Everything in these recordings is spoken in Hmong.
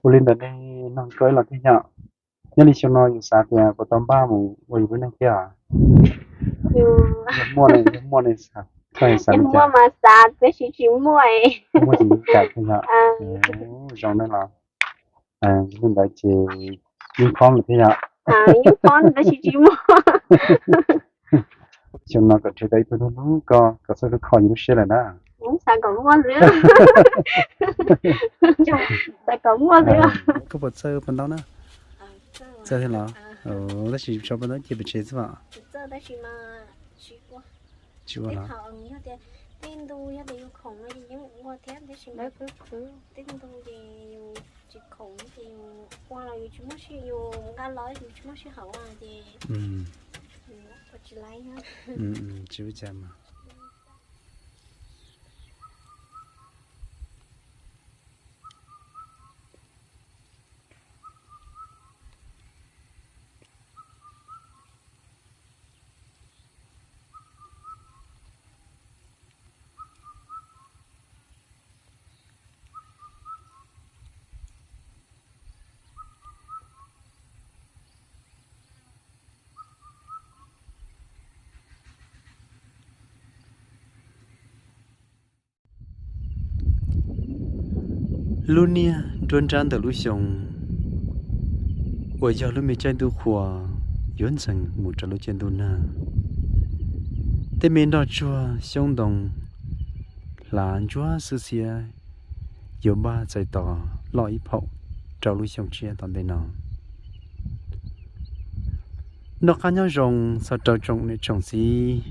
Ua li ntawd ne, nug koj ib los thiab yom. Nyob li xyoo no yus xav tias puas tau npaj mus ua yus lub neej thiab? Yog muaj ne, yog muaj ne, koj xav li cas? Muaj mas xav tab sis tsis muaj. Muaj tsis kam thiab yom. Zoo ne los li ntawd ces yeej poob lawm thiab yom. Yeej poob tab sis tsis muaj. Xyoo no kom nrhiav tau ib tug hlub hlub koj kom txhob kho yus lub siab lawm na. Xav kom muaj xwb. Xav kom muaj xwb. Koj puas txawj paj ntaub na? Txawj thiab los? Tab sis tso paj ntaub cia pem tsev xwb os. Tsis ua los? Tej ntu yog tias yus khoom no ces yeej ua thiab tab sis mas tej ntu ces yus tsis khoom ces yus ua los yus tsis muaj sij, yus nqa los yus tsis muaj sij hawm ua ces ua tsis laib. Tsis ua cas mas. Lub niag nruab nrab ntawm lub xyoo uas yog lub me caij ntuj qhua yuav ntxeev mus rau lub caij ntuj nag. Tej me nroj tsuag xyoob ntoo hlav ntsuab xwb xiab yuav npaj txais tos loj ib phaum rau lub xyoo tshiab tom ntej no. Noj qab nyob zoo txog rau tsoom niam tsoom txiv,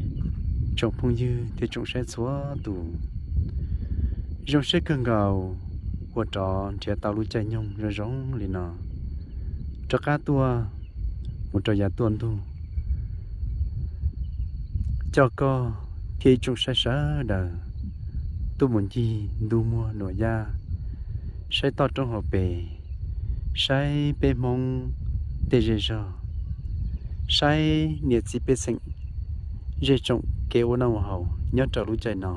tsoom phooj ywg thiab tsoom saib txhua tus. Zoo siab kawg nkaus uas rov nrhiav tau lub caij nyoog zoo zoo li no rov qab tuaj mus rau yav tuaj ntug coj koj thiab ib tsoom saib sawv daws tuaj mus ncig ntug muag nuam yaj, saib toj roob hauv pes, saib peb Hmoob tej zej zog, saib niam txiv pej xeem zej tsoom kev ua noj ua haus nyob rau lub caij no.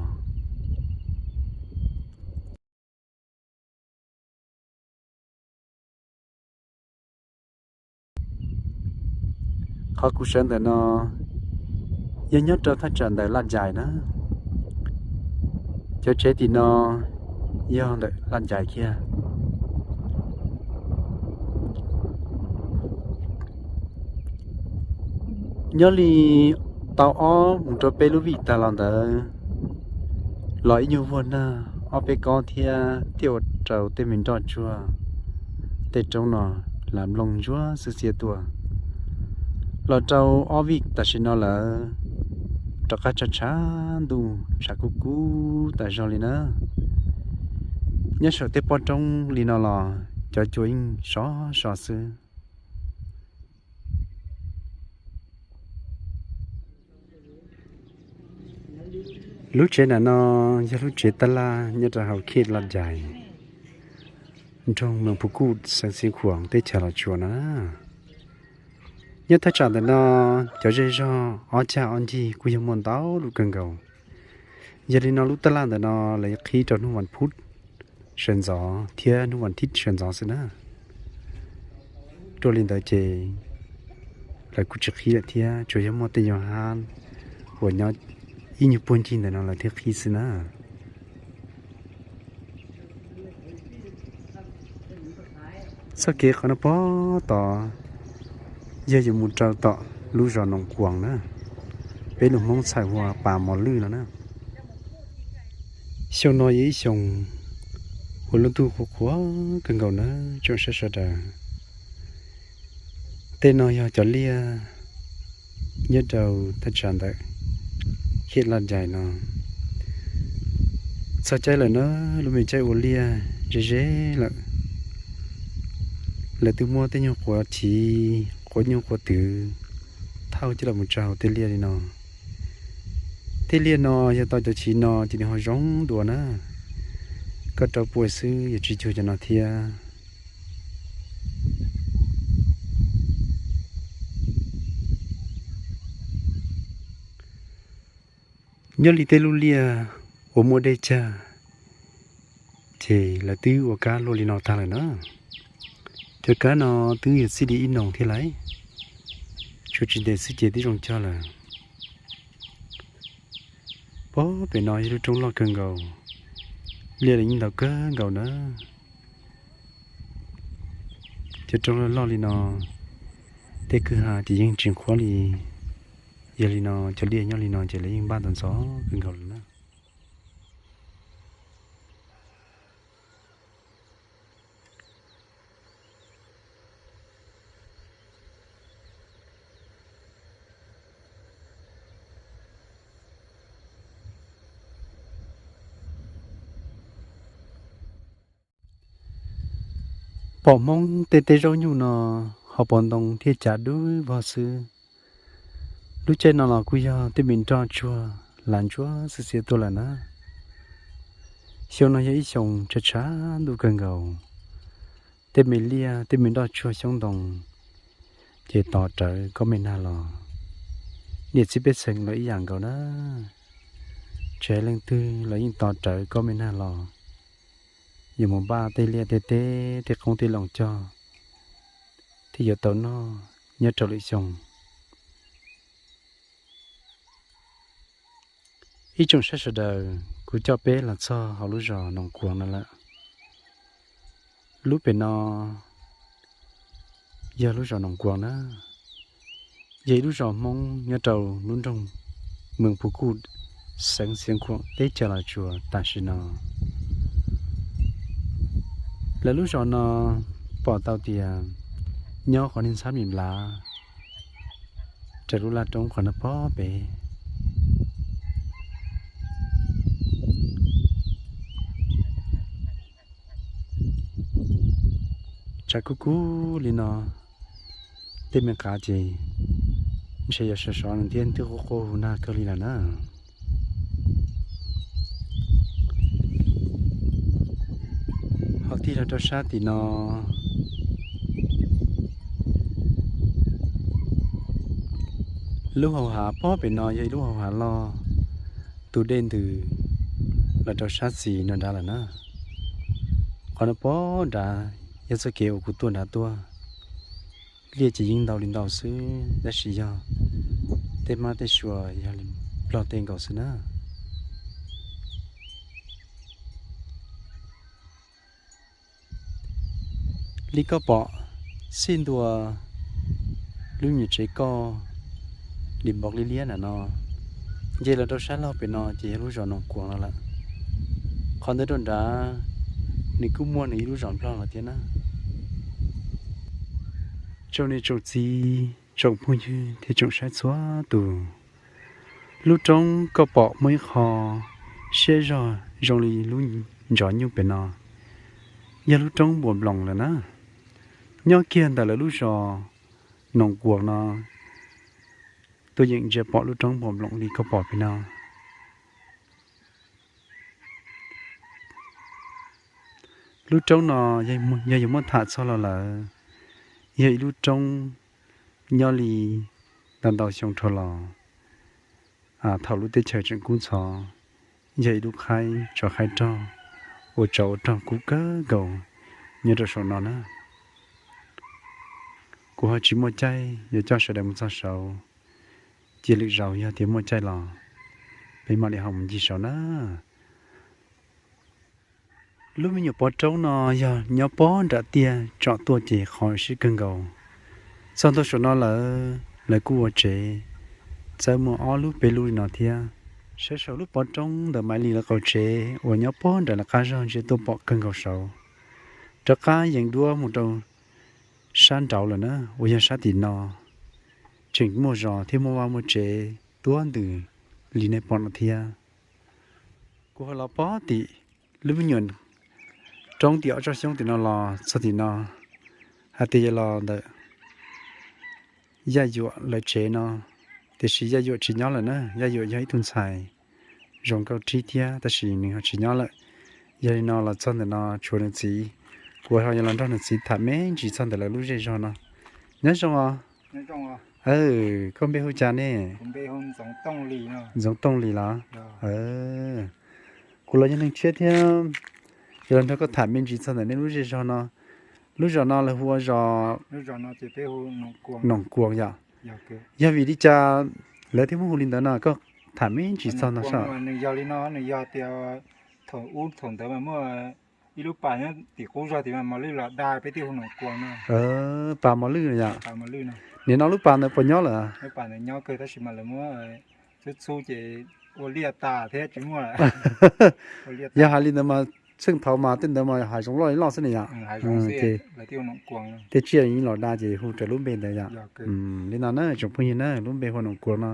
Qhov kuv sawv ntawm no yog nyob rau thaj tsam ntawm Laj Cais na. Cov tsev tim no yog ntawm Laj Cais kiag. Nyob li tau ob mus rau peb lub vij tag los ntawd, los ib nyuag vuag nag ob peb kob thiab thiaj ua rau tej me nroj tsuag tej roob no hlav nplooj ntsuab xwb xiab tuaj. Los rau ob vij tam sim no lawm, rov qab tshav tshav ntuj tshav kub kub tas zog li na. Nyob saum tej pob roob li no los cov cua yeej sov so xwb. Lub tsev ntawm no yog lub tsev tab laj nyob rau hauv khej Laj Cais, nroog Mees Phu Kuj, xeev Xeev Khuam, teb chaws Los Tsuas no. Nyob thaj tsam ntawm no cov zej zog ob cag ob ncig kuj yog muaj ntau lub kawg nkaus. Yog li no lub tab laj ntawm no lawv qhib rau hnub vas phuv sawv ntxov thiab hnub vas thiv sawv ntxov xwb na. Dua li ntawd ces lawv kuj tsis qhib lawm thiab, tsuas yog muaj tej nyuag hab uas nyob ib nyuag puag ncig ntawm no lawv thiaj qhib xwb na. Txoj kev qhov no pog tod yog yuav mus rau tom lub zos Noos Kuas na, peb lus Hmoob txhais hu ua Pas Mos Lwj no na. Xyoo no yog ib xyoo uas lub ntuj qhuav qhuav kawg nkaus na tsoom saib sawv daws. Tej no yog cov liaj nyob rau thaj tsam ntawm khej Laj Cais no. Txog caij lawm na, lub me caij ua liaj ze ze lawm. Lawv twb muab tej nyuag quav chiv, quav nyuj quav twm thauj coj los mus tso hauv tej liaj li no. Tej liaj no yog tau cov chiv no ces nws ho zoo dua na. Koj rau puas xwb yuav tsis cuag cov no thiab. Nyob li tej lub liaj uas muaj dej cag ces lawv twb ua kab luaj li no tag lawm na. Cov kab no twb yuav txij li ib noo thiab lawm, tsuas tsis ntev xwb ces twb zoo cog lawm. Pog pem no yog lub roob loj kawg nkaus, liaj los yeej ntau kawg nkaus na. Cov roob loj loj li no, tej kwj ha ces yeej tsis qhuav li. Yog li no cov liaj nyob li no ces lawv yeej npaj ntxov ntxov kawg nkaus lawm na. Pom Hmoob tej teb zaub nyuj no, ho pom ntoo thiaj cav dub vog xwb. Lub caij no los kuj yog tej me nroj tsuag las ntsuab xiab xiab tuaj lawm na. Xyoo no yog ib xyoo tshav tshav ntuj kawg nkaus. Tej me liaj tej me nroj tsuag xyoob ntoo ces tos rawv kob me nag los. Niam txiv pej xeem los ib yam nkaus na, tsis hais leej twg los yeej tos rawv kob me nag los, yuav mus npaj tej liaj tej teb tej qoob tej loo cog thiaj yuav tau noj nyob rau lwm xyoo. Ib tsoom saib sawv daws, kuv coj peb los txog hauv lub zos Noom Kuas no lawm. Lub pem no yog lub zos Noom Kuas na, yog ib lub zos Hmoob nyob rau lub nroog Mees Phu Kuj, xeev Xiav Khuam teb chaws Los Tsuas tam sim no. Lawv lub zos no pom tau tias nyob qhov niag ntxhab Mis Nplav raws lub laj roob qhov no pog pem. Tshav kub kub li no, tej me qav ces ntshe yog sov sov nws thiab twb quaj quaj hu nag kawg li lawm na. Ho tig los rau sab tim no, lub hauv hav pog pem no yog ib lub hauv hav loj, tus dej ntws los rau sab xis no nrad lawm na. Qhov no pog nrad yog txoj kev uas kuv tuaj nrad tuaj. Liaj ces yeej ntau li ntau xwb tab sis yog tej hmab tej sua yog li plog tej nkaus xwb na. Li koj pom xij ntua lub nyuam tsev koj li npog li liab na no, nce los rau sab laug pem no ces yog lub zos Noom Kuas no lawm. Qhov ntawd rau nrad nws kuj muaj nws ib lub zos Nplog los thiab na. Tsoom niam tsoom txiv tsoom phooj ywg thiab tsoom saib txhua tus, lub roob koj pom muaj ib qho siab zog zoo li lub ntsov nyuj pem no, yog lub roob Npuas Nploos lawm na. Nyob kiag ntawm lawv lub zos Noom Kuas no, tuaj yeem ntsia pom lub roob Npuas Nploos li koj pom pem no. Lub roob no yog yuav muab tham txog los lawm, yog ib lub roob nyob li ntau ntau xyoo dhau los, thaum lub teb chaws tseem kub ntxhov, yog ib lub qhaib tsov qhaib rog uas tsov ua rog kub kawg nkaus nyob rau saum no na. Kuv ho tsis muaj caij yuav coj sawv daws mus txog saud, cia lwm zaus yog tias muaj caij los peb mam li ho mus ncig saud na. Lub me nyuam pov roob no yog nyob pog nram tiaj tsom tuaj ces qhov siab kawg nkaus. Txog ntua saum no lawm, lawv kuj ua tsev txawb muaj ob lub peb lub li no thiab. Sawv saum lub pov roob ntawm Maiv Lis lawv qaum tsev uas nyob pog nram lawv qab zog ntsia tuaj pom kawg nkaus saud. Rov qab yees duab mus rau sab nraud lawm na, uas yog sab tim no tseem muaj zos thiab muaj vaj muaj tsev tuab ntws li nej pom no thiab. Kuv ho los pog tim lub me nyuam roob tim ob tsob xyoob tim no los txog tim no, hais tias yuav los ntawm Yaj Yuam lawv tsev no, tiam sis Yaj Yuam tsis nyob lawm na. Yaj Yuam yog ib tug ntxhais zoo nkauj rib thiab tab sis nws ho tsis nyob lawm. Yog li no los txog ntawm no tshuav nws txiv, kuv ho yuav los nrog nws txiv tham me ntsis txog ntawm lawv lub zej zog no. Nyob zoo os. Koj npe hu cas ne? Ntxoov Tooj Lis los? Kuv los yog neeg tshiab thiab, yuav los nrog koj tham me ntsis txog ntawm nej lub zej zog no. Lub zos no lawv hu ua zos Noom Kuas yom. Yog vim li cas lawv thiaj muab hu li ntawd no, koj tham me ntsis txog no saib. Nws yog li no, nws yog tias thaum ub thaum ntawd mas muaj ib lub pas nyob tim qub zog tid mas mos lwj los da peb thiaj hu Noom Kuas no. Pas mos lwj yom. Nim no lub pas ntawd puas nyob lawm? Lub pas ntawd nyob kawg tab sis mas lawv muab txhub txhub ces ua liaj tas thiab tsis muaj. Yog hais li ntawd mas txheej thaud mas tej ntawd mas hav zoov loj li loj xwb ne yom. Tej tsiaj yeej los da ces hu raws lub npe ntawd yom. Li no na tsoom phooj ywg na, lub npe hu Noom Kuas no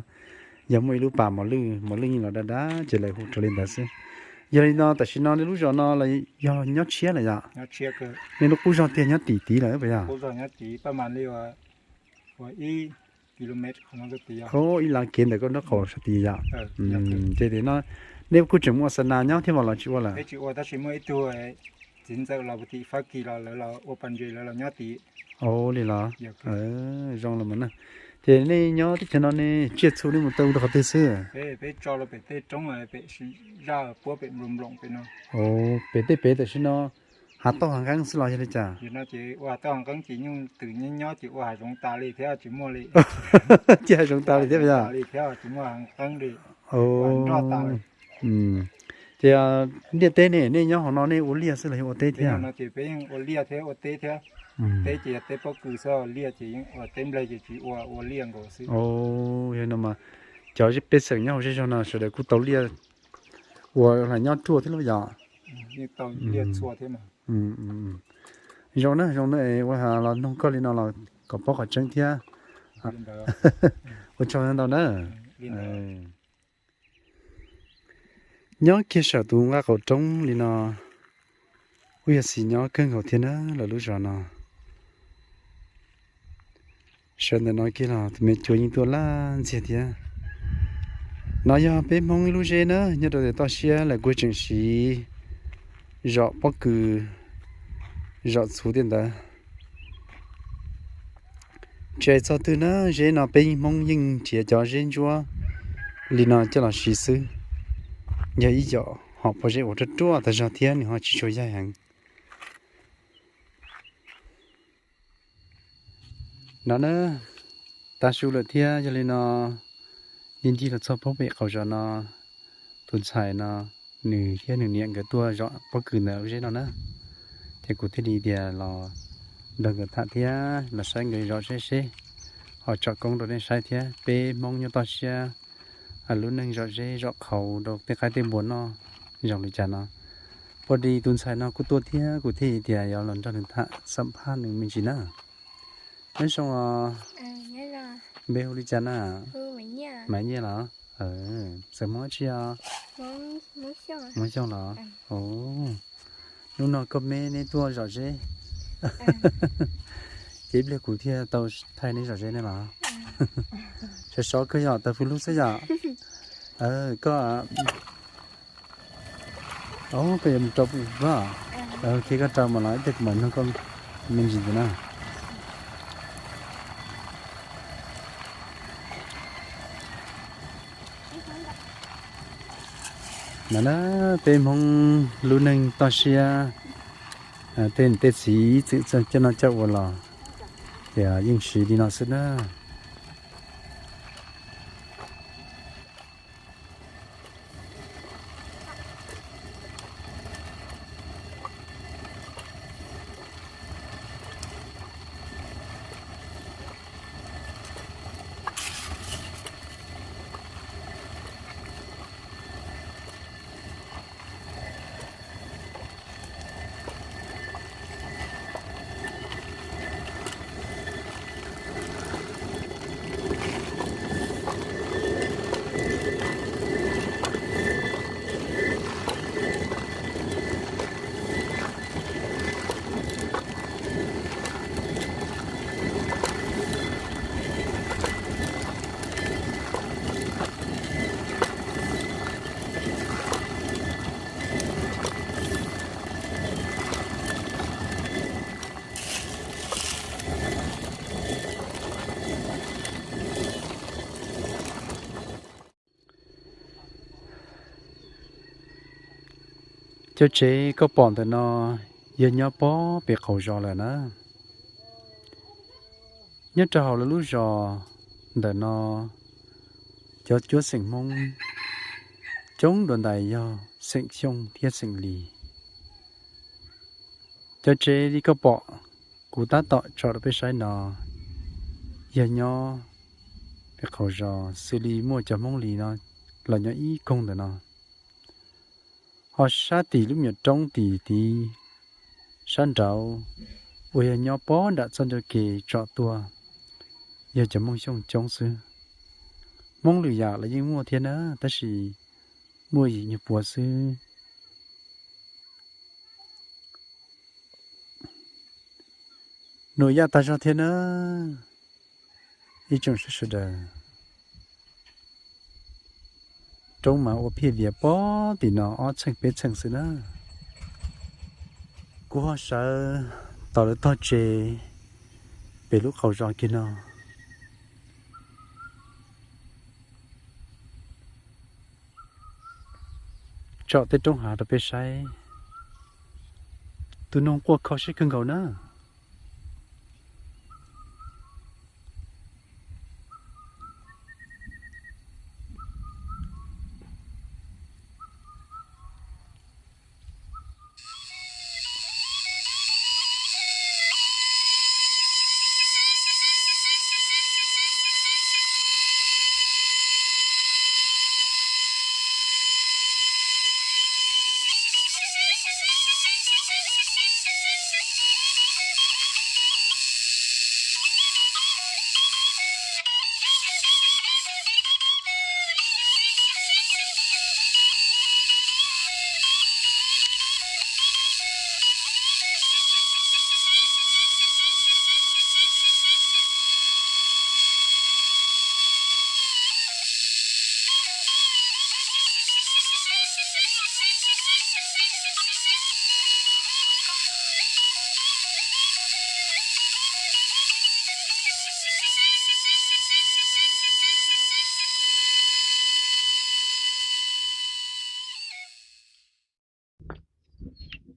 yog muaj ib lub pas mos lwj, mos lwj yeej los da da ces lawv hu raws li ntawd xwb. Yog li no tam sim no nej lub zos no los yog nyob tshiab lawm yom? Nej lub qub zog tiag nyob tim tid lawm puas yog? Ib lav kev ntawm koj nraub qaum sab tid yom? Ces tim no nej kuj tseem ua xa nas nyob thiab mas los tsis ua lawm? Ua li los? Zoo los mas na. Ces nej nyob teb chaws no ne tsiaj txhu nej mus tau rau qhov twg xwb? Pem tej pem tam sim no hav tauj hav nqeeb xwb los yog li cas? Tsiaj hav zoov tas li thiab yom? Ces ntiaj teb ne nej nyob hauv no nej ua liaj xwb los yog ua teb thiab? Yog no mas cov pej xeem nyob hauv zej zog no sawv daws kuj tau liaj ua los nyob ruaj thiab lauj yom? Zoo na, zoo na, ua los noog koj li no los kom paub qhov tseeb thiab. Ua tsaug ntau na. Nyob kiag saum tus nqaj qaum roob li no, kuj yog xis nyob kawg nkaus thiab na lawv lub zos no. Sawv ntawm no kiag los tus me cua yeej tuaj laj ntxiag thiab. No yog peb Hmoob ib lub zeb na, nyob rau tias toj siab lawv kuj tseem siv zom pob kws, zom txhuv tej ntawd. Tsis hais txog twg na, zeb no peb Hmoob yeej nrhiav cov zeb ntsuab li no coj los siv xwb. Yog ib yam hom pob zeb uas ruaj ruaj tag zog thiab nws ho tsis tshua yaig heev. No na, tav su lawm thiab yog li no, yeej ncig los txog pem qaum zos no, tus ntxhais no nws thiab nws niam nkawd tuaj zom pob kws ntawm lub zeb no na. Ces kuv thiaj li tias los nrog nkawd tham thiab los saib nkawd zom zeb seb, ho tsom koob rau nej saib thiab peb Hmoob nyob toj siab lub neej zom zeb zom qhauv rau tej qaib tej npua noj zoo li cas no. Puag thaum tus ntxhais no kuj tuaj thiab kuv thiaj li tias yuav los nrog nws tham xam phaj nws me ntsis na. Nyob zoo os. Npe hu li cas na? Maiv Nyiaj los? Xeem Hmoob tsi os? Hmoob Xyooj los? Hnub no koj me neb tuaj zom zeb, ces ib pliag kuv thiaj tau thaij neb zom zeb ne los? Sov sov kawg yom, tawv fws lug xwb yom. Koj, koj yuav mus rau pem, koj rau mas los ib pliag kuv mam nug koj me ntsis ntawd na. No na, peb Hmoob lub neej toj siab, tej niam tej txiv txwm coj noj coj ua los ces yeej siv li no xwb na. Cov tsev koj pom ntawm no yog nyob pob pem qaum zos lawm na. Nyob rau hauv lawv lub zos ntawm no, cov cuab xeem Hmoob coob dua ntais yog xeem Xyooj thiab xeem Lis. Cov tsev li koj pom kuv tab tom tso rau peb saib no, yog nyob pem qaum zos xws li muaj cov Hmoob Lis no los nyob ib koog ntawm no. Ho sab tim lub me nyuam roob tim tid sab nraud uas yog nyob pob nram txoj ncauj ke tsom tuaj, yog cov Hmoob Xyooj coob xwb. Hmoob lwm yam los yeej muaj thiab na, tab sis muaj yim nyuag puav xwb. Nuam yaj tag zog thiab na, ib tsoom sawv daws. Roob mas ua phiaj vias pob tim no ob txheej peb txheej xwb na. Kuv ho sawv tau lawv tog tsev pem lub qaum zos kiag no. Tsom tej roob hav rau peb saib. Tus noog quaj kho siab kawg nkaus na.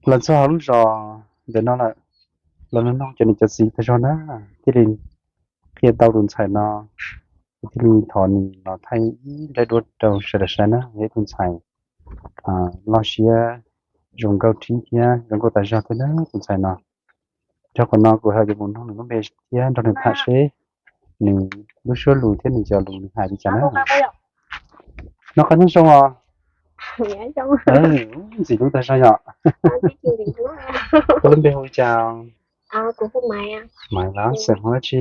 Los txog hauv lub zos ntawm no lawm, los nug cov niam cov txiv tag zog na, thiaj li qhia tau tus ntxhais no, thiaj li thov nws los thaij ib nrab duab rau sawv daws saib na, yog ib tus ntxhais loj siab zoo nkauj rhib thiab zoo nkauj tag zog thiab na tus ntxhais no. Rau qhov no kuv ho yuav mus nug nws lub npe thiab nrog nws tham seb nws lub suab lus thiab nws cov lus nws hais li cas na. Noj qab nyob zoo os. Ntxim hlub tag zog yom. Koj lub npe hu li cas? Maiv los xeem Hmoob dab tsi?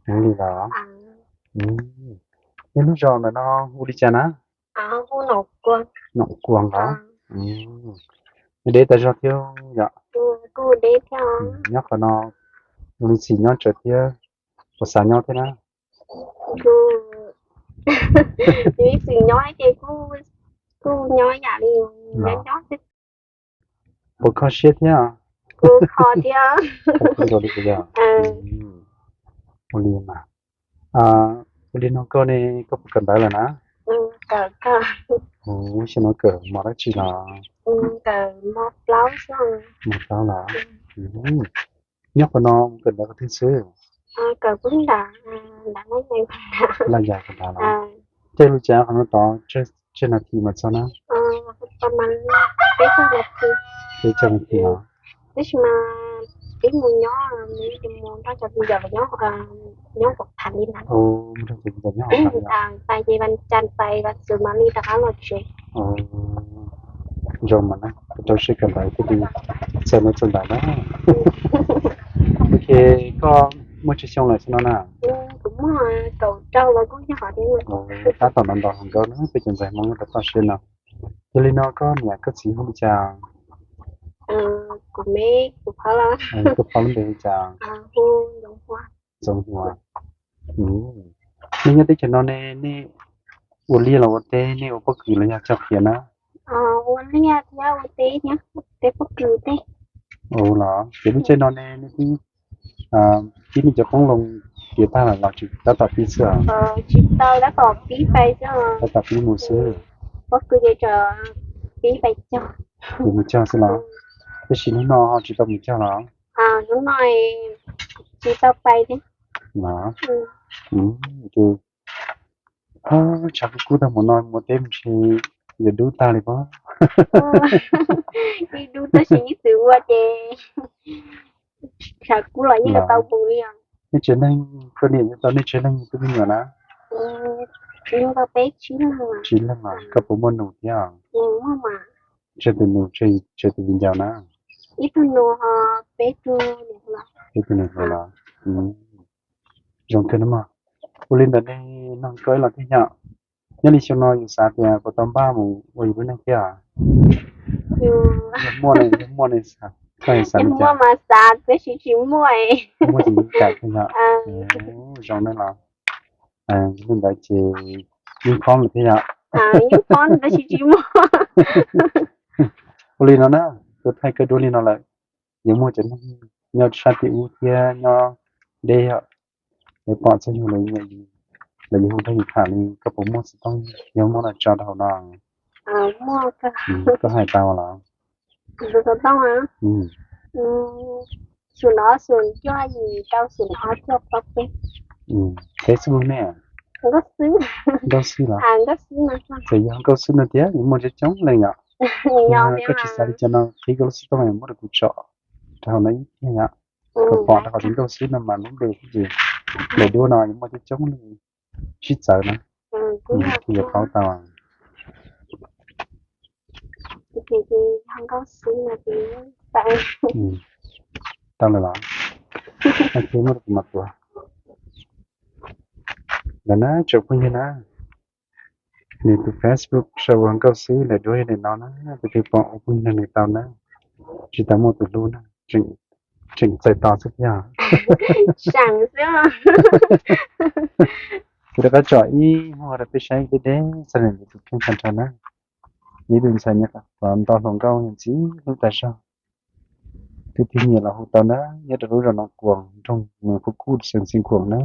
Hmoob Lis los. Nej lub zos ntawm no hu li cas na? Nom Kuam los. Nej deb tag zog thiab yom? Nyob qhov no ua li txim nyob tsawv thiab, puas xav nyob thiab na? Ib txwm nyob ces kuj nyob yam li nyob nyob xwb. Puas kho siab thiab? Kho thiab. Ua li mas, ua li no koj ne, koj puas kawm ntawv lawm na? Xyoo no kawm mos dab tsi los? Mos plaub los. Nyob qhov no mus kawm ntawv qhov twg xwb? Laj Yas Kawm Nrad los. Caij lub cav qhov no tod tsawg nas this mas txog na? Peb caug nas this los. Tab sis mas peb mus nyob, mus nrog cov viv ncaus nyob, nyob Hauv Tham li ntawd. Mus nrog cov viv ncaus nyob Hauv Tham li. Zoo mas na, rau siab kawm ntawv thiaj li txawj ntawv txawj ntawv na. Ok, koj muaj tsawg xyoo lawm xwb no na? Tab tom nto nto hluas nkauj na, peb cov ntxhais Hmoob nyob rau toj siab no. Yog li no koj niam koj txiv hu li cas? Koj phob lub npe hu li cas? Ntxoov Hua. Nej nyob teb chaws no ne, nej ua liaj los ua teb, nej ua pob kws los yog cog kev na? Ua liaj thiab ua teb thiab, teb pob kws teb. Ua los ces lub caij no ne nej twb pib nej cov qoob loo kev tag lawm los tsis tab tom pib xwb? Tsis tau, tab tom pib pais xwb. Tab tom pib mus xwb. Pob kws ces tseem pib pais cog. Pib mus cog xwb los? Tab sis hnub no ho tsis tau mus cog los? Hnub no tsis tau pais thiab. Los? Ces tshav kub kub tag mus no mus teb mus tsev yuav dub tag li pob. Yeej dub tab sis ib txwm ua ces tshav kub los yeej tau mus li os. Nej tsev neeg poj niam yuav tau nej tsev neeg tus me nyuam na? Tsib leeg os. Koj puas muaj nus thiab? Tsawg tus nus, tsawg tus viv ncaus na? Ib tug nus, peb tug nus hluas los. Zoo kawg na mog. Ua li ntawd nej noog koj ib los thiab yom. Nyob li xyoo no yus xav tias puas tau npaj mus ua yus lub neej thiab? Yog muaj ne, yog muaj ne, koj xav li cas? Muaj mas xav, tab sis tsis muaj. Muaj tsis kam thiab yom. Zoo ne los. Li ntawd ces yeej phob lawm thiab yom. Yeej phob tab sis tsis muaj. Ua li no na, kuv thaij koj duab li no lawm, yuav muaj cov neeg nyob sab tim ub thiab nyob deb yom, lawv pom txog yus lawv nyiam yus, lawv yuav hu rau yus tham li, koj puas muaj xov tooj, yog muaj no tso rau hauv no. Koj hais tau los? Xov tooj, xum no xum cuaj yim rau xum no cuaj plaub peb. Facebook ne? Nkauj Xwb los? Txawm yog Nkauj Xwb no tiag, yuav muaj coob coob leej yom. Koj tsis xav li cas no, qhib koj lub xov tooj muab rau kuv tso rau hauv no ib tiag yom. Koj pom rau qhov tias Nkauj Xwb no mas lub npe thiab ces daim duab no yuav muaj coob coob leej sib txawv na. Thiaj yuav paub tau. Tau lawm los? Muab rau kuv mas tuav. Lawm na tsoom phooj ywg na, nws tus Facebook sau ua Nkauj Xwb, daim duab yog daim no na, tus twg pom ua phooj ywg nws tau na. Tsis tau muaj tus hlub na, tseem txawm tos xwb yog. Kuv rov qab tsom ib muag rau peb saib deb deb txog nws tus kheej tag nrho na. Ib tug ntxhais nws nto hluas nkauj ntxim hlub tas zog. Tus twg nyiam los hu tau na, nyob rau lub zos Noo Kuam, nroog Mws Phuv Kuj, xeev Xeev Khuam na.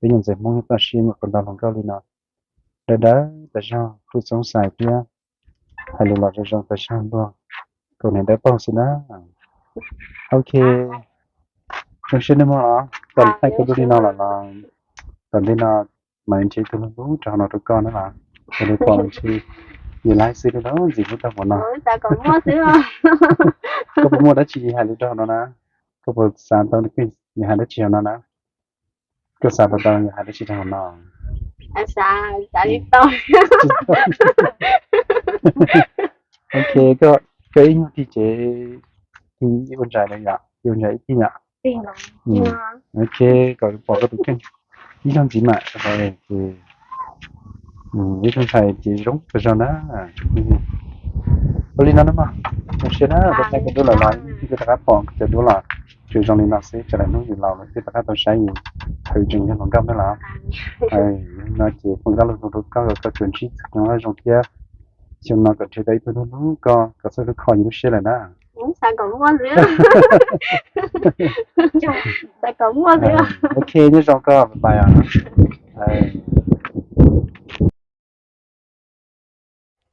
Peb nyuam ntxhais Hmoob nyob toj siab nyuam qhuav nto hluas nkauj li no, dawb dawb tas zog, kuj txoob xais thiab, hais lus los zoo zoo tas zog luag, kaus hniav dawb paug xwb na. Ok, zoo siab nej mog los, thaij koj duab li no los los, tom ntej no mam li nrhiav ib tug hlub hlub rau hauv no rau koj na los. Yog li pom ntshe yus laib xwb li los ntxim hlub tag npaum no. Koj puas muaj dab tsi hais lus rau hauv no na? Koj puas xav tau yus hais dab tsi hauv no na? Koj xav tau yus hais dab tsi rau hauv no? Ok, koj ib nyuag tig ces tig ua ntsais na yom, tig ua ntsais ib tig yom. Ok, kom pom koj tus kheej ib zaug ntxiv mam rau qhov ces ib tug ntxhais ces zoo tas zog na. Ua li no na mog, zoo siab na, koj thaij koj duab los los ib hnub twg koj rov qab pom cov duab los tsuas zoo li no xwb, tsam lwm hnub yus laus lawm thiaj rov qab tau saib yus hawm tseem yog hluas nkauj na los. No ces foom ib lo lus rau koj kom koj tsuas ntsib txoj kev zoo thiab, xyoo no kom nrhiav tau ib tug hlub hlub koj kom txhob hlub kho yus lub siab lawm na. Ok, nyob zoo koj, bye bye.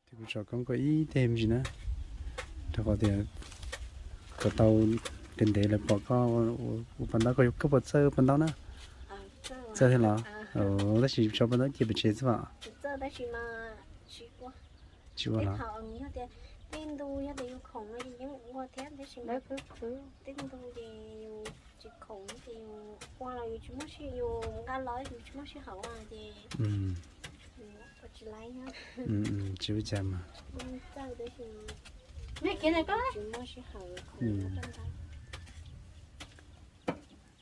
Kuv tsom koob koj ib teg me ntsis na, rau qhov tias kom tau ntev ntev lawv pom koj ua pas ntaub, koj puas txawj ua pas ntaub na? Txawj thiab los? Tab sis tso pas ntaub cia pem tsev xwb os. Tsis ua los? Tsis ua cas mas.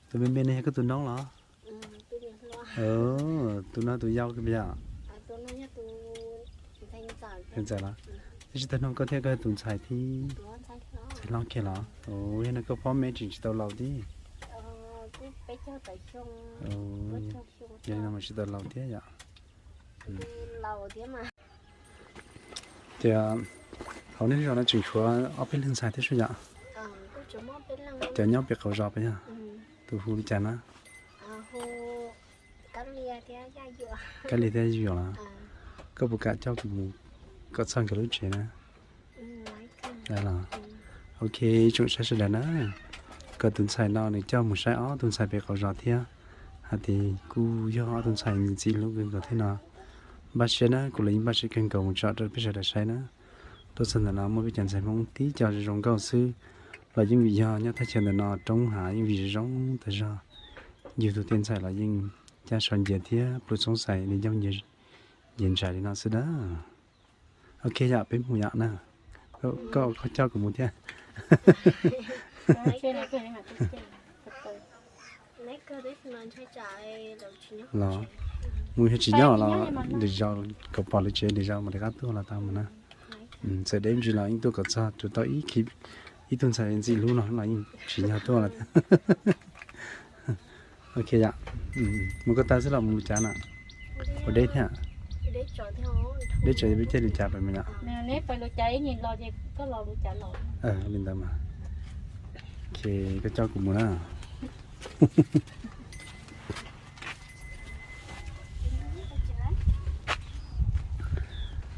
Tus me me no yog koj tus noob los? Tus no tus yau kiag yom? Ntxawm los? Twb tsis tau noog koj thiab, koj yog tus ntxhais thib, ntxhais hlob kiag los? Yog no koj phob me tseem tsis tau laus thiab. Yog li no mas tsis tau laus thiab yom. Tias hauv nej lub zos no tseem tshuav ob peb leeg ntxhais thiab sub yom? Cov nyob pem qaum zos pem yog? Tus hu li cas na? Kab Lis thiab Yuam los? Koj puas kam coj kuv mus kom txog nkawd lub tsev na? Los, Ok, ib tsoom saib sawv daws na, kom tus ntxhais no nws coj mus saib ob tug ntxhais pem qaum zos thiab, hais tias kuj yog ob tug ntxhais ntxim hlub kawg nkaus thiab no. Npaj siab na, kuv los yeej npaj siab kawg nkaus mus tsom rau peb sawv daws saib na. Tuaj txog ntawm no muaj peb cov ntxhais Hmoob tib co zoo zoo nkauj xwb, los yeej vim yog nyob thaj chaw ntawm no roob hav yeej vim zoo zoo tas zog. Yug tus tej ntxhais los yeej caj sau ncia thiab pluj txoob xais li ncauj ncia ntsaim li no xwb na. Ok yom, peb mus yom na. Koj, koj coj kuv mus thiab. Los mus yog tsis nyob los lwm zaus kom pom lawv tsev lwm zaus mam li qab tuaj los tau mus na. Txawm deb ntsis los yeej tuaj kom txog, tsuas tau ib tug ntxhais ntxim hlub no los yeej tsim nyog tuaj lawm thiab. Ok yom, mus ko taw xwb los mus lus cav no. Ua deb thiab. Deb tsam peb caij lus cav pem yom. Li ntawd mas. Ok, koj coj kuv mus na.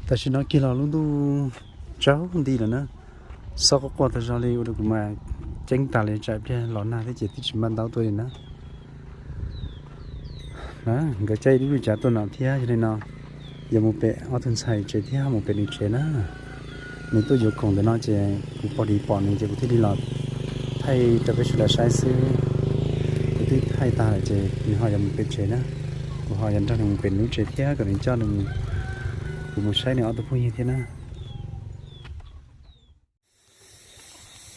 Tam sim no kiag los lub ntuj tsaus nti lawm na. Xob quaj quaj tas zog li ua rau kuv mas ceeb tas li, tsam pliag los nag thiab ces twb tsis npaj ntaub tuaj li na. Nkawd caij ib lub cav tuaj no thiab, yog li no yuav mus pem ob tug ntxhais tsev thiab mus pem nws tsev na. Nws tuaj yuav khoom ntawm no ces kuv pom li pom nws ces kuv thiaj li los thaij rau peb sawv daws saib xwb. Kuv twb thaij tag lawm ces nws ho yuav mus pem tsev na. Kuv ho yuav nrog nws mus pem nws lub tsev thiab kom nws coj nws, kuv mus saib nws ob tug phooj ywg thiab na.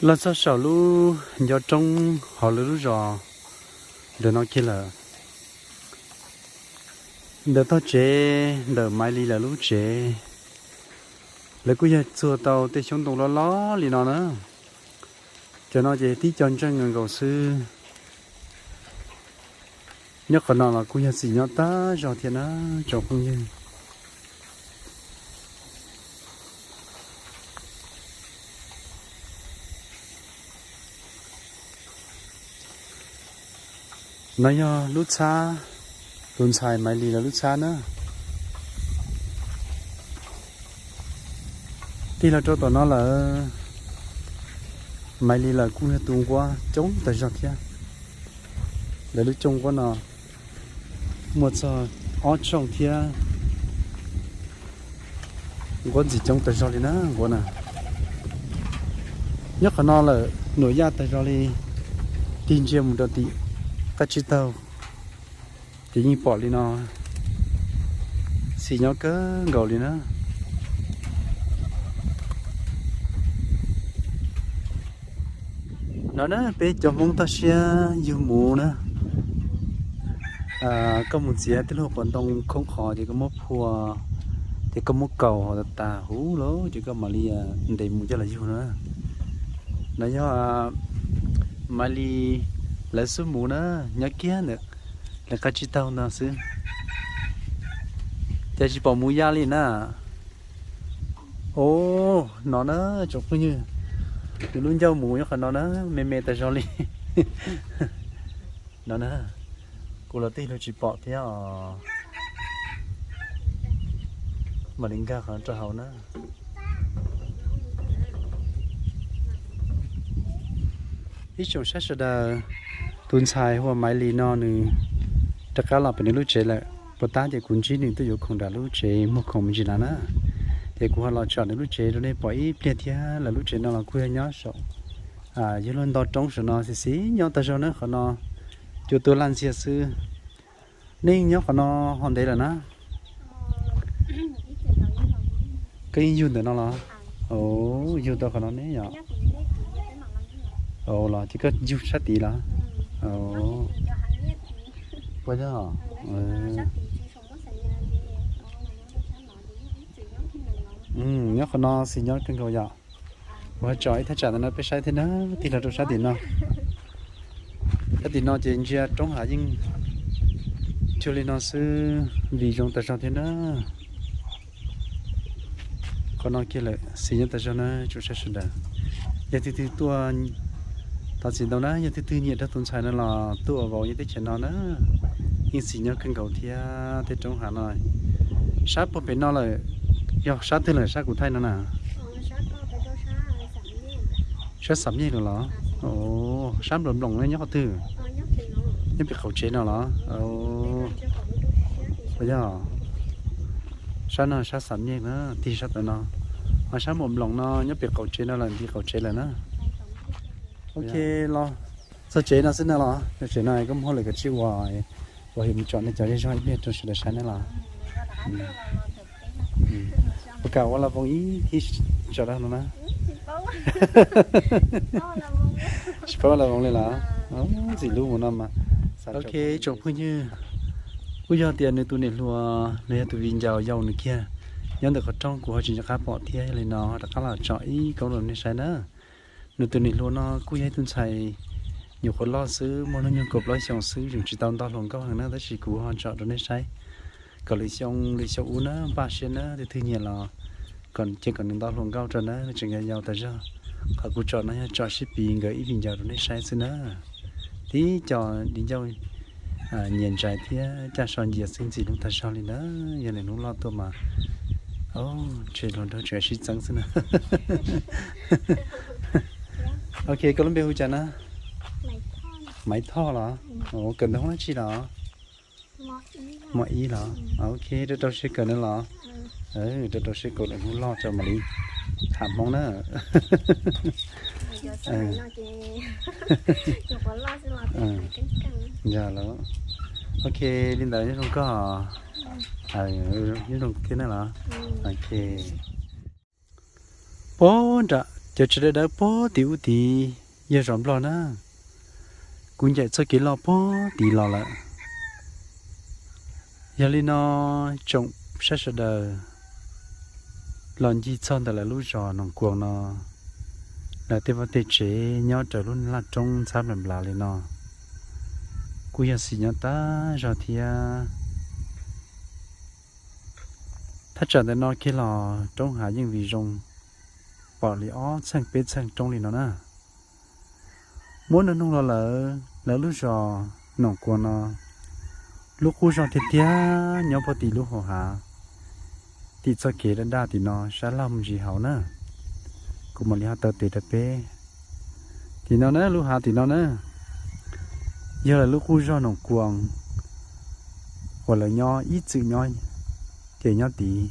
Los txog saum lub ncov roob hauv lawv lub zos ntawm no kiag lawm. Ntawm tog tsev ntawm Maiv Lis lawv lub tsev, lawv kuj yog txuag tau tej xyoob ntoo loj loj li no na. Cov no ces tib co ntseej nkaus xwb. Nyob qhov no los kuj yog txiv nyob tag zog thiab na tsoom phooj ywg. No yog lub txhab, tus ntxhais Maiv Lis lawv lub txhab na. Tig los rau tom no lawm, Maiv Lis lawv kuj yog tu nquab coob tas zog thiab. Lawv lub cooj nquab no muaj txog ob tsooj thiab, nquab ntxim coob tas zog li na nquab na. Nyob qhov no lawm nuam yaj tas zog li, tig ntsia mus rau tim qab tsib taug ces yeej pom li no, xim nyob kawg nkaus li na. No na peb cov Hmoob toj siab yug muv na, koj mus txiav tej lub quav ntoo khoob qhov ces koj muab phua, ces koj muab kaus tas huv lawm ces koj mam li ntes mus coj los yug na. No yog Maiv Lis lawv xub muv na, nyob kiag ntawm lawv qab tsib taug no xwb, ces tsis pom mus ya li na. Os, no na tsoom phooj ywg, nws lub ncauj mus nyob qhov no na, me me tas zog li. No na, kuv los twb hlub tsis pom thiab os. Mam li nkag qhov rau hauv na. Ib tsoom saib sawv daws, tus ntxhais hu ua Maiv Lis no nws rov qab los pem nws lub tsev lawm. Puas tab ces kuv ntsib nws tuaj yuav khoom nram lub tsev muag khoom me ntsis no na. Ces kuv ho los tsom nws lub tsev rau nej pom ib pliag thiab. Lawv lub tsev no los kuj yog nyob saum, yog luag nto roob saum no xis xis nyob tag zog na qhov no, cua tuag laj ntxiag xwb. Nej nyob qhov no ho ntev lawm na? Koj yeej yug ntawm no los? Yug tau qhov no ne yom? Los ces koj yug sab tid los? Puas yog? Nyob qhov no xis nyob kawg nkaus yom. Kuv ho tso ib thaj tsam ntawm no peb saib thiab na, tig los rau sab tim no. Sab tim no ces ntsia roob hav yeej cuag li no xwb, vim zoo tas zog thiab na. Qhov no kiag lawm xis nyob tas zog na tsoom saib sawv daws. Yog twg twg tuaj, thov txim ntau na, yog twg twg nyiam rau tus ntxhais no los tuaj ua vauv nyob teb chaws no na, yeej xis nyob kawg nkaus thiab. Tej roob hav no, sab puag pem no lawm, yog sab twg lawm sab kuv thaij no na? Sab Xam Nyej no los? Sab Nploos Nploos no nyob qhov twg? Nyob pem qaum tsev no los? Yog, sab no sab Xam Nyej na, tig sab tom no. Ho sab Nploos Nploos no nyob pem qaum tsev no lawm, nti qaum tsev lawm na. Ok, los txog tsev no xwb na los? Tsev no koj muab lawm koj tsij ua, ua him mus tsom nej cov zej zog ib pliag rau sawv daws saib na los? Puas kam ua las voos ib thib tso dab no na? Tsis paub ua las voos li los? Ntxim hlub mus no mas. Ok, tsoom phooj ywg, kuj yog tias nws tus niam hluas los yog tus viv ncaus yau nws kiag nyob ntawm qhov rooj, kuv ho tsis nco qab pom thiab, yog li no rov qab los tsom ib koob rau nej saib na. Nws tus niam hluas no kuj yog ib tug ntxhais nyuam qhuav loj xwb, muaj hnub nyoog kaum plaub xyoos xwb, tseem tsis tau nto hluas nkauj heev na, tab sis kuv ho tsom rau nej saib kom lwm xyoo lwm xyoo ub na, npaj siab na, tus twg nyiam los kom cia kom nws nto hluas nkauj rau na, nws tseem yau yau tas zog. Qhov kuv tsom no yog tsom sib piv nkawd ib viv ncaus rau nej saib xwb na. Tib co di ncauj nyias ntsais thiab caj so ncias xwb, ntxim hlub tas zog li na. Yog lwm hnub loj tuaj mas, ntshe hluas nraug tseem sib txeeb xwb na. Ok, koj lub npe hu cas na? Maiv Thoj los? Kawm ntawv hoob dab tsi los? Mos ib los? Ok, rau rau siab kawm na los? Rau rau siab kawm, lwm hnub loj tso mam li tham Hmoob na. Yog los. Ok, li ntawd nyob zoo koj. Nyob zoo thiab na los? Ok. Puag nram cov tsev dawb dawb puag tim ub tid yog zos Nplog na. Kuv ncaim txoj kev loj puag tid los lawm. Yog li no, tsoom saib sawv daws, los ncig txog ntawm lawv lub zos Noom Kuas no, lawv tej vaj tej tsev nyob raws lub laj roob ntxhab nplas nplas li no, kuj yog xim nyob tag zog thiab. Thaj tsam ntawm no kiag los roob hav yeej vim zoo, pom li ob txheej peb txheej roob li no na. Muab nug nug los lawm, lawv lub zos Noom Kuas no, lub qub zog tiag tiag nyob puag tim lub hauv hav, tim txoj kev daj daj tim no sab laj mus ntsis hauv na. Kuv mam li ho taw tes rau peb. Tim no na, lub hav tim no na, yog lawv lub qub zog Noom Kuas uas lawv nyob ib txwm nyob, ces nyob tid.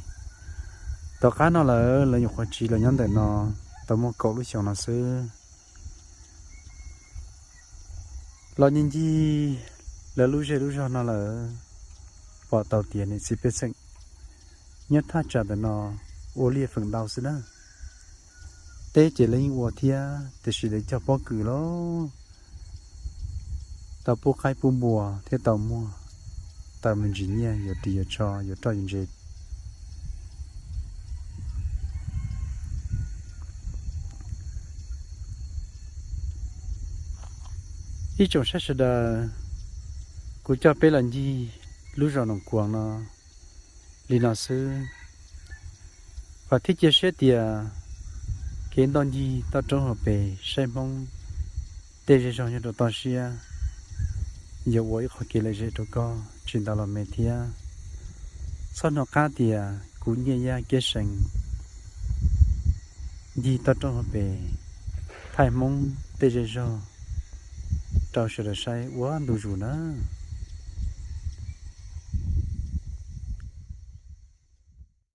Tom qab no lawm lawv nyuam qhuav tsiv los nyob ntawm no tau muaj kaum lub xyoo no xwb. Los ncig ncig lawv lub zej lub zog no lawm, pom tau tias niam txiv pej xeem nyob thaj tsam ntawm no ua liaj feem ntau xwb na. Teb ces lawv yeej ua thiab, tiam sis lawv cog pob kws los tau pub qaib pub npua thiab tau muag, tau me ntsis nyiaj yuav ris yuav tsho yuav roj yuav ntse. Ib tsoom saib sawv daws, kuv coj peb los ncig lub zos Noom Kuas no li no xwb, vam thiab cia siab tias kev nto ncig toj roob hauv pes saib Hmoob tej zej zog nyob rau toj siab yuav ua ib qho kev lom zem rau koj tsis ntau los me thiab. Txhob hnov qab tias kuv Nyiaj Yaj Kiab See ncig toj roob hauv pes thaij Hmoob tej zej zog rau sawv daws saib ua ntu zus na.